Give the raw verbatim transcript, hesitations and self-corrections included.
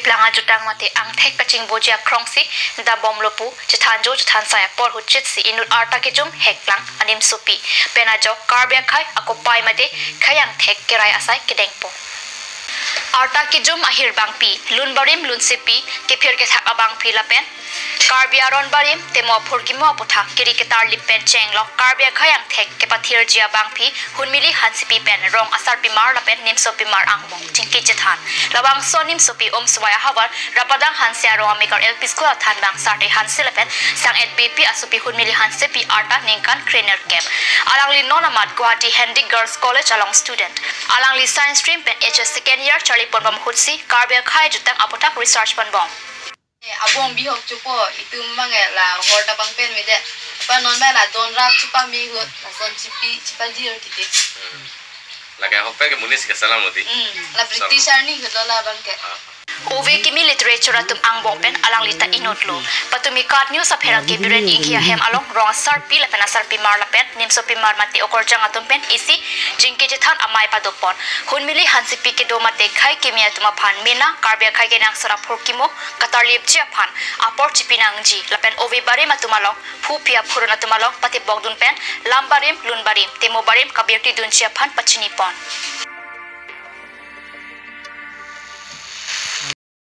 Lang ajutang mate angthek kachingboji akrongsi dambomlo pu chethanjo chethansai apor huchitsi inut arta kejum heklang animsopi pen ajok Karbi akhei akopai mate khei angthek kerai asai kedengpo. Arta kejum ahir bangpi, lun barim lunsepi, kephir kethak abangpi lapen Karbi aron barim temo aphurkimo aputhak kiri ketarlip pen chenglok Karbi akhei angthek kepathirji abangpi Hunmili Hansepi pen rong asarpimar lapen nimsopimar angbong chingki chethan. Labangso animsopi Umswai ahavar Rapadang Hanse arong amekar L P School athanbang Sarte Hanse lapen sang-et beypi asopi Hunmili Hansepi arta ningkan krenerkep. Alangli non amat Guwahati Hendy Girls College along student. Alangli Science Stream pen H S second year charlipon bom ahutsi Karbi akhei ajutang aputhak research ponbom. Eh, abong bihok chopo, itum mang eh la hor ta bang pen mede. Apa non ba la don rap chepame ahut, lason chepi, chepajir kiti. Hmm. Lake ahok pen ke munis ke salam modi. Hmm. La British arni ahut lo labang ke. Ah. Ove kimi literature atum angbong pen alangli ta inutlo. Patumi KAT News apherangke Biren Inghi ahem along rong asarpi lapen asarpimar lapen nimsopimar mate okorjang atum pen isi chingki chethan amei padopon. Hunmili Hansepi kedo mate khei kimi atum aphan mena Karbi akhei kenangsot aphurkimo katarlipji aphan apor chipinangji lapen ove barim atum along, phu phi aphurun atum along patebokdun pen lam barim, lun barim, temo barim kabirtidunji aphan pachinipon.